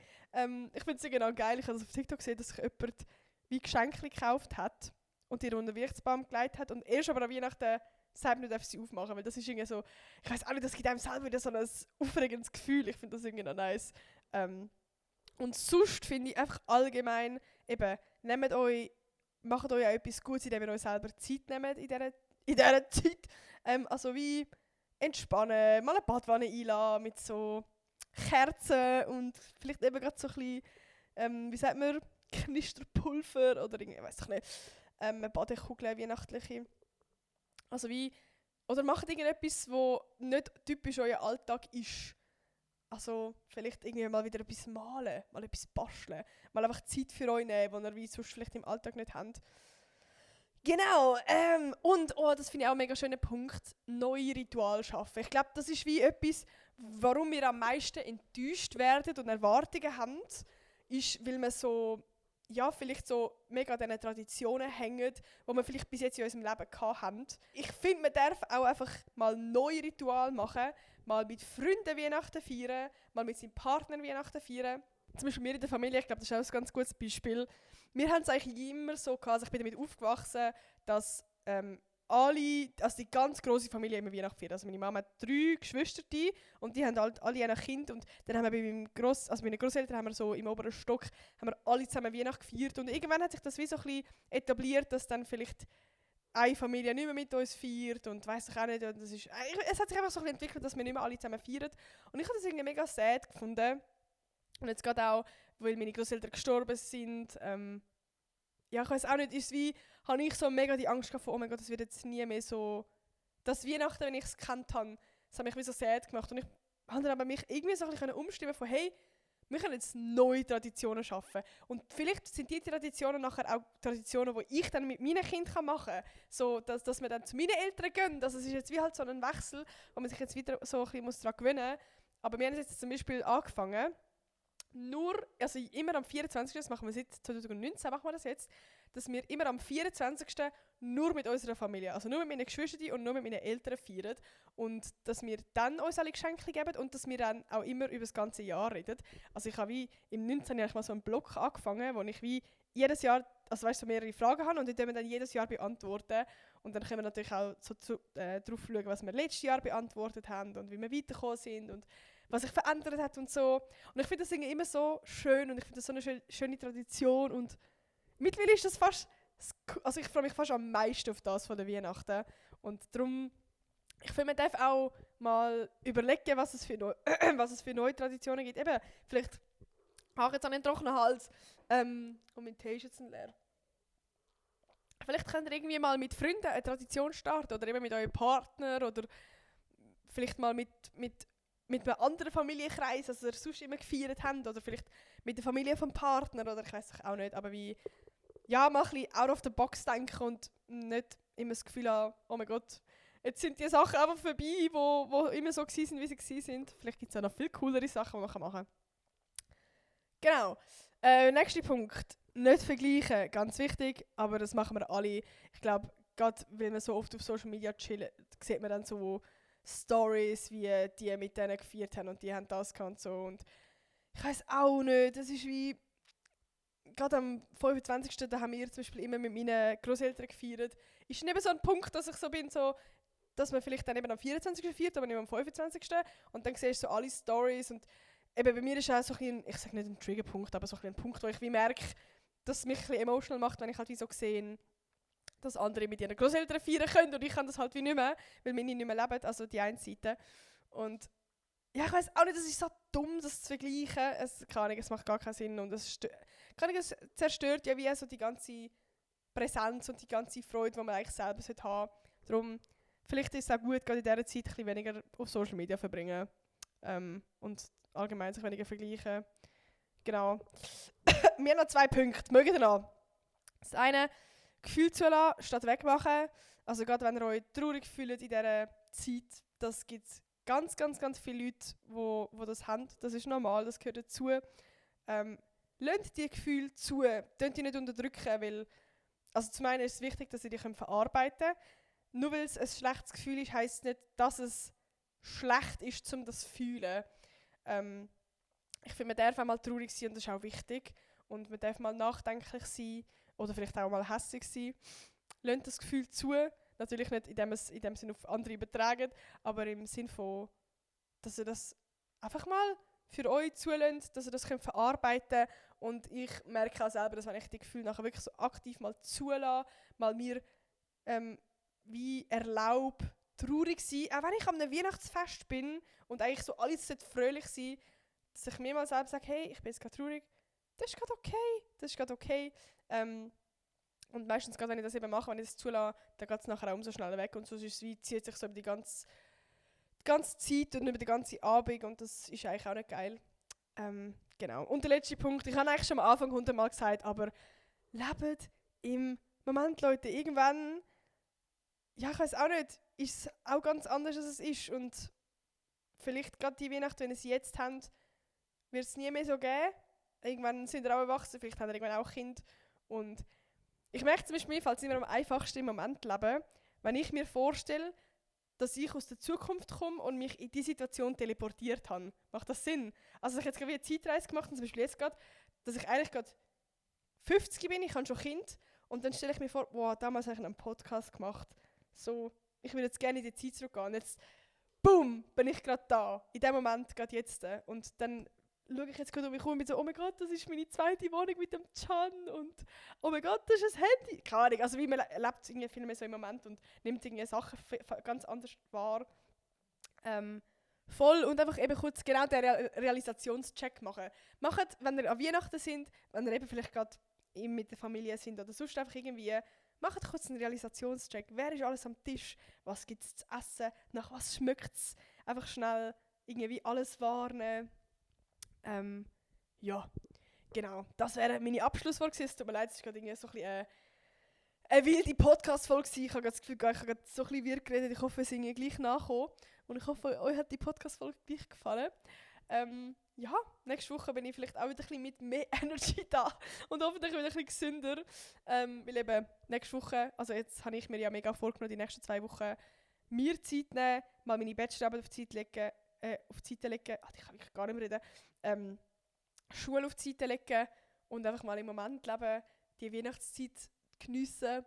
Ich finde es genau geil, ich habe auf TikTok gesehen, dass sich jemand wie Geschenkli gekauft hat und die unter den Weihnachtsbaum gelegt hat und erst aber an Weihnachten selber nicht sie aufmachen, weil das ist irgendwie so, ich weiß auch nicht, das gibt einem selber wieder so ein aufregendes Gefühl, ich finde das irgendwie noch nice. Und sonst finde ich einfach allgemein, eben, macht euch auch etwas Gutes, indem ihr euch selber Zeit nehmt in dieser Zeit. Also wie entspannen, mal eine Badwanne einlassen mit so Kerzen und vielleicht eben gerade so ein bisschen, wie sagt man, Knisterpulver oder irgendwie, ich weiß doch nicht, eine Badekugel, weihnachtliche. Also oder macht irgendetwas, was nicht typisch euer Alltag ist. Also vielleicht irgendwie mal wieder etwas malen, mal etwas basteln, mal einfach Zeit für euch nehmen, die ihr wie sonst vielleicht im Alltag nicht habt. Genau, und das finde ich auch ein mega schöner Punkt, neue Rituale schaffen. Ich glaube, das ist wie etwas, warum wir am meisten enttäuscht werden und Erwartungen haben, ist, weil man so, ja, vielleicht so mega an diesen Traditionen hängt, die wir vielleicht bis jetzt in unserem Leben hatten. Ich finde, man darf auch einfach mal neue Rituale machen, mal mit Freunden Weihnachten feiern, mal mit seinem Partner Weihnachten feiern. Zum Beispiel wir in der Familie, ich glaube, das ist auch ein ganz gutes Beispiel. Wir haben es eigentlich immer so gehabt, also ich bin damit aufgewachsen, dass also die ganz grosse Familie immer Weihnachten feiert. Also meine Mama hat 3 Geschwister und die haben halt alle ein Kind und dann haben wir bei meinen Grosseltern haben wir so im oberen Stock haben wir alle zusammen Weihnachten gefeiert und irgendwann hat sich das wie so ein bisschen etabliert, dass dann vielleicht eine Familie nicht mehr mit uns feiert und weiss ich auch nicht, und es hat sich einfach so ein bisschen entwickelt, dass wir nicht mehr alle zusammen feiern und ich habe das irgendwie mega sad gefunden und jetzt gerade auch, weil meine Grosseltern gestorben sind, ja, ich weiß auch nicht, habe ich so mega die Angst gehabt, oh mein Gott, das wird jetzt nie mehr so, das Weihnachten, wenn ich es gekannt habe, das hat mich wie so sad gemacht und ich habe dann aber mich irgendwie so ein bisschen umstimmen von, hey, wir können jetzt neue Traditionen schaffen und vielleicht sind die Traditionen nachher auch Traditionen, die ich dann mit meinen Kindern machen kann, so, dass wir dann zu meinen Eltern gehen, also es ist jetzt wie halt so ein Wechsel, wo man sich jetzt wieder so ein bisschen daran gewöhnen muss, aber wir haben jetzt zum Beispiel angefangen, immer am 24., das machen wir seit 2019, machen wir das jetzt, dass wir immer am 24. nur mit unserer Familie, also nur mit meinen Geschwistern und nur mit meinen Eltern feiern und dass wir dann uns alle Geschenke geben und dass wir dann auch immer über das ganze Jahr reden. Also ich habe wie im 19. Jahr mal so einen Blog angefangen, wo ich wie jedes Jahr, also weißt du, so mehrere Fragen habe und die wir dann jedes Jahr beantworten und dann können wir natürlich auch so drauf schauen, was wir letztes Jahr beantwortet haben und wie wir weitergekommen sind und was sich verändert hat und so. Und ich finde das irgendwie immer so schön und ich finde das so eine schöne Tradition und mittlerweile ist das fast, also ich freue mich fast am meisten auf das von der Weihnachten und darum, ich finde, man darf auch mal überlegen, was es für neue Traditionen gibt. Eben, vielleicht habe ich jetzt an den trockenen Hals und mein Tee ist jetzt leer. Vielleicht könnt ihr irgendwie mal mit Freunden eine Tradition starten oder eben mit eurem Partner oder vielleicht mal mit einem anderen Familienkreis, als ihr sonst immer gefeiert habt oder vielleicht mit der Familie vom Partner oder ich weiß auch nicht, aber wie ja, mal ein bisschen out of the box denken und nicht immer das Gefühl haben, oh mein Gott, jetzt sind die Sachen einfach vorbei, wo immer so gewesen sind, wie sie gewesen sind. Vielleicht gibt es auch noch viel coolere Sachen, die man machen kann. Genau. Nächster Punkt. Nicht vergleichen. Ganz wichtig, aber das machen wir alle. Ich glaube, gerade weil wir so oft auf Social Media chillen, sieht man dann so Stories, wie die mit denen gefeiert haben und die haben das gehabt und so. Und ich weiß auch nicht, das ist wie gerade am 25. Da haben wir zum Beispiel immer mit meinen Großeltern gefeiert. Ist nicht so ein Punkt, dass ich so bin, so, dass man vielleicht dann eben am 24. feiert, aber nicht am 25. Und dann siehst du so alle Stories und eben bei mir ist auch so ein bisschen, ich sage nicht ein Triggerpunkt, aber so ein Punkt, wo ich wie merke, dass es mich ein bisschen emotional macht, wenn ich halt wie so sehe, dass andere mit ihren Großeltern feiern können und ich kann das halt wie nicht mehr, weil meine nicht mehr leben, also die eine Seite. Und ja, ich weiss auch nicht, das ist so dumm, das zu vergleichen. Es macht gar keinen Sinn und es zerstört ja wie so die ganze Präsenz und die ganze Freude, die man eigentlich selber haben sollte. Darum, vielleicht ist es auch gut, gerade in dieser Zeit ein bisschen weniger auf Social Media verbringen und allgemein sich weniger vergleichen. Genau. Wir haben noch 2 Punkte. Mögt ihr noch? Das eine, Gefühl zulassen, statt wegmachen. Also gerade wenn ihr euch traurig fühlt in dieser Zeit, das gibt es ganz, ganz, ganz viele Leute, die das haben. Das ist normal, das gehört dazu. Lasst die Gefühle zu, könnt die nicht unterdrücken, weil also zum einen ist es wichtig, dass ihr die verarbeiten könnt. Nur weil es ein schlechtes Gefühl ist, heisst es nicht, dass es schlecht ist, um das zu fühlen. Ich finde, man darf auch mal traurig sein und das ist auch wichtig. Und man darf mal nachdenklich sein oder vielleicht auch mal hässig sein. Lasst das Gefühl zu. Natürlich nicht, indem es in dem Sinne auf andere übertragen, aber im Sinne von, dass ihr das einfach mal für euch zulässt, dass ihr das verarbeiten könnt. Und ich merke auch selber, dass wenn ich die Gefühle nachher wirklich so aktiv mal zulasse, mal mir wie erlaube, traurig sein, auch wenn ich an einem Weihnachtsfest bin und eigentlich so alles fröhlich sein, dass ich mir mal selbst sage, hey, ich bin jetzt gerade traurig, das ist gerade okay. Und meistens, gerade wenn ich das eben mache, wenn ich das zulasse, dann geht es nachher auch umso schneller weg und sonst ist es wie, zieht sich so über die ganze Zeit und über den ganzen Abend und das ist eigentlich auch nicht geil. Genau. Und der letzte Punkt, ich habe eigentlich schon am Anfang 100-mal gesagt, aber lebt im Moment, Leute, irgendwann, ja, ich weiß auch nicht, ist es auch ganz anders, als es ist und vielleicht gerade die Weihnachten, wenn ihr sie jetzt habt, wird es nie mehr so geben. Irgendwann sind ihr auch erwachsen, vielleicht habt ihr irgendwann auch Kinder und ich merke zum Beispiel, mir fällt es immer am einfachsten im Moment leben, wenn ich mir vorstelle, dass ich aus der Zukunft komme und mich in diese Situation teleportiert habe. Macht das Sinn? Also ich habe jetzt gerade eine Zeitreise gemacht, zum Beispiel jetzt gerade, dass ich eigentlich gerade 50 bin, ich habe schon Kind und dann stelle ich mir vor, wow, damals habe ich einen Podcast gemacht. So, ich würde jetzt gerne in die Zeit zurückgehen. Und jetzt, boom, bin ich gerade da. In dem Moment, gerade jetzt. Und dann schaue ich jetzt gerade um mich herum und bin so, oh mein Gott, das ist meine zweite Wohnung mit dem Can und oh mein Gott, das ist ein Handy. Keine Ahnung, also wie man lebt irgendwie viel mehr so im Moment und nimmt irgendwie Sachen ganz anders wahr. Voll und einfach eben kurz genau den Realisationscheck machen. Macht, wenn ihr an Weihnachten sind, wenn ihr eben vielleicht gerade mit der Familie sind oder sonst einfach irgendwie, macht kurz einen Realisationscheck. Wer ist alles am Tisch? Was gibt es zu essen? Nach was schmeckt es? Einfach schnell irgendwie alles warnen. Ja, genau. Das wäre meine Abschlussfolge. Es tut mir leid, es ist gerade irgendwie so ein bisschen eine wilde Podcast-Folge. Ich habe das Gefühl, ich habe gerade so ein bisschen wirr geredet. Ich hoffe, es ist irgendwie gleich nachgekommen. Und ich hoffe, euch hat die Podcast-Folge gleich gefallen. Ja, nächste Woche bin ich vielleicht auch wieder ein bisschen mit mehr Energy da und hoffentlich wieder ein bisschen gesünder. Weil eben nächste Woche, also jetzt habe ich mir ja mega vorgenommen, die nächsten 2 Wochen mir Zeit nehmen, mal meine Bachelorarbeit auf die Seite legen. Ich kann wirklich gar nicht mehr reden. Schule auf die Seite legen und einfach mal im Moment leben, die Weihnachtszeit geniessen.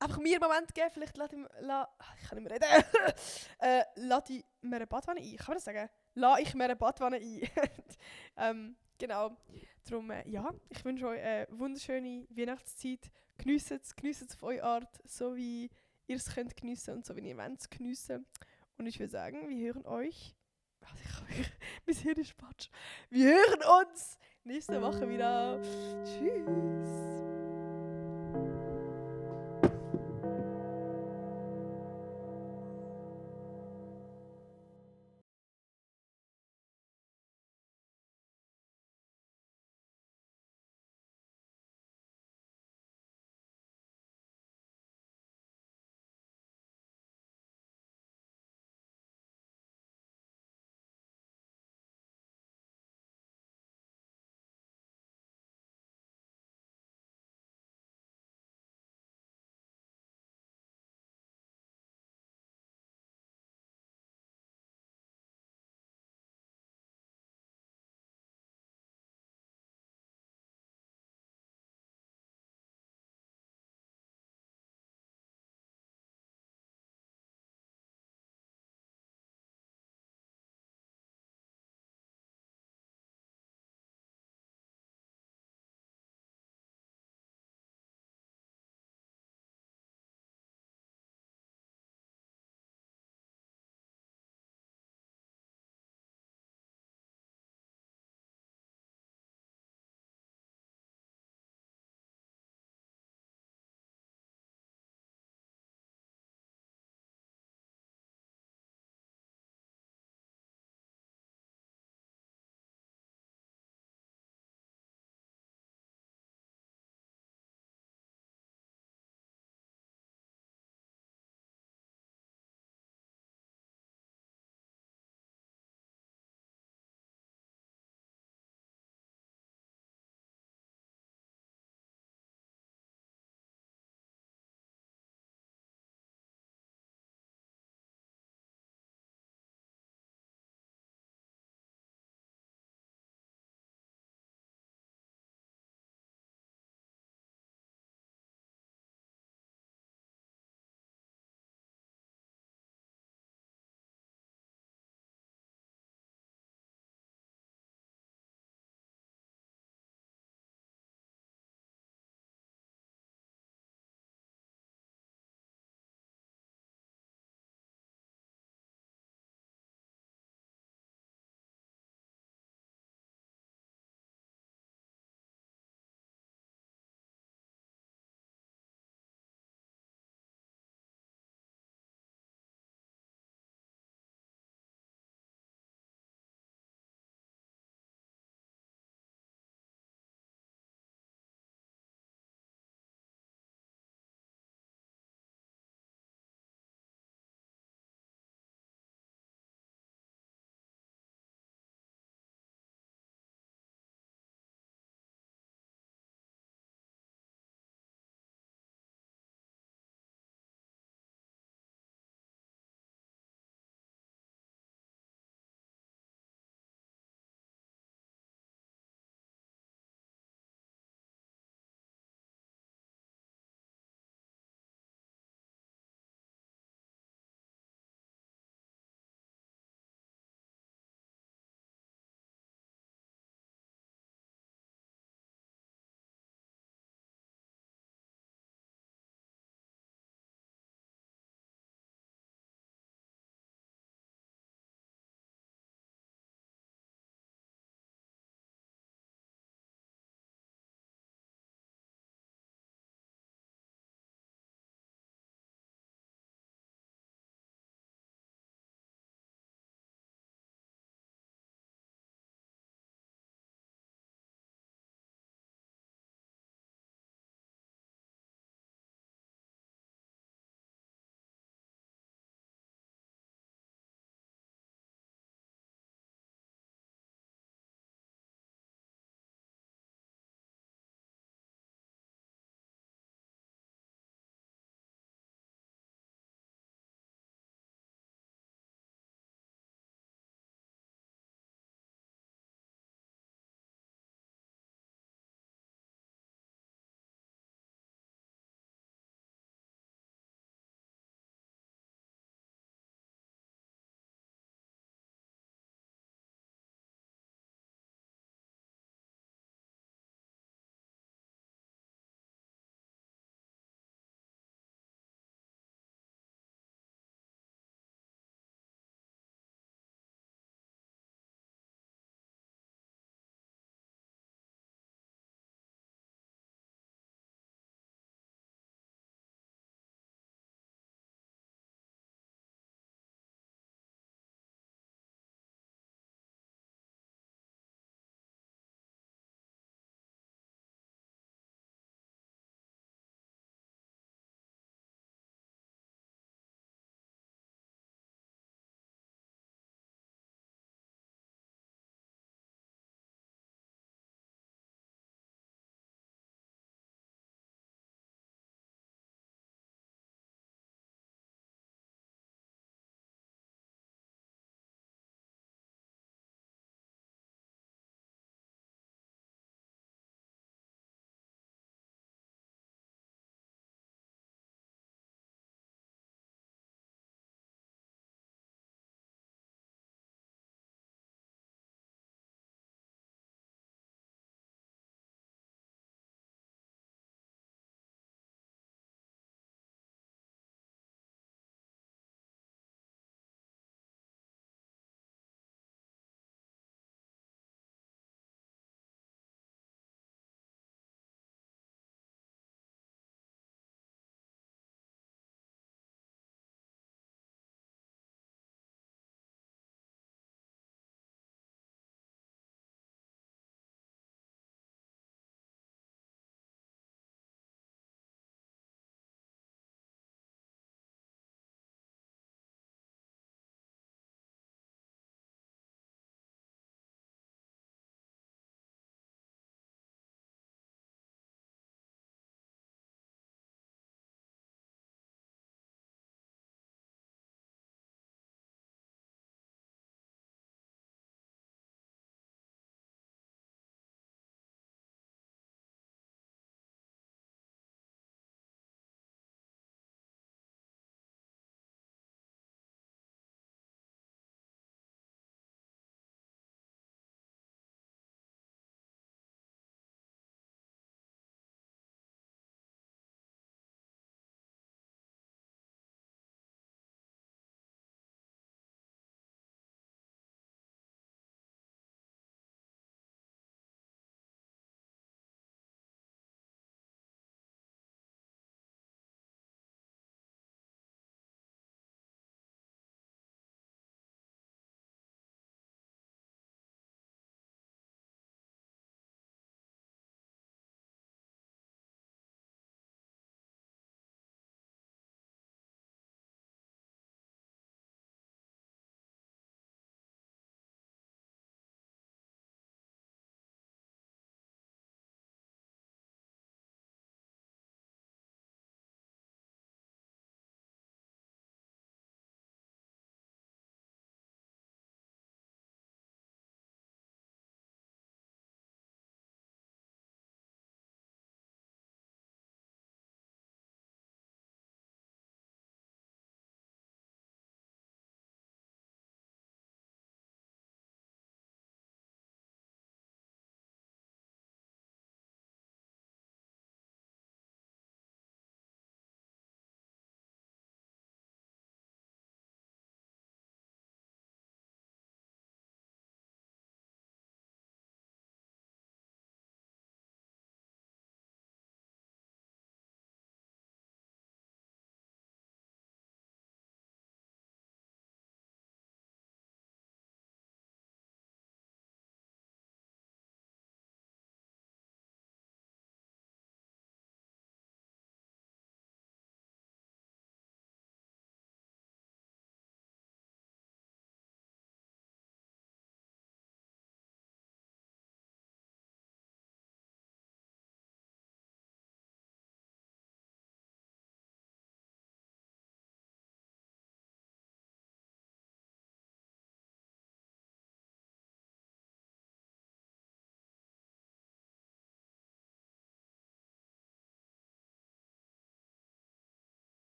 Einfach mir einen Moment geben, vielleicht ich kann nicht mehr reden. Lade ich mir eine Badwanne ein? Kann man das sagen? Lade ich mir eine Badwanne ein? Genau. Darum, ja, ich wünsche euch eine wunderschöne Weihnachtszeit. Geniesst es auf eure Art, so wie ihr es könnt geniessen und so wie ihr es geniessen. Und ich würde sagen, wir hören euch. Mein Hirn ist Patsch. Wir hören uns nächste Woche wieder. Tschüss.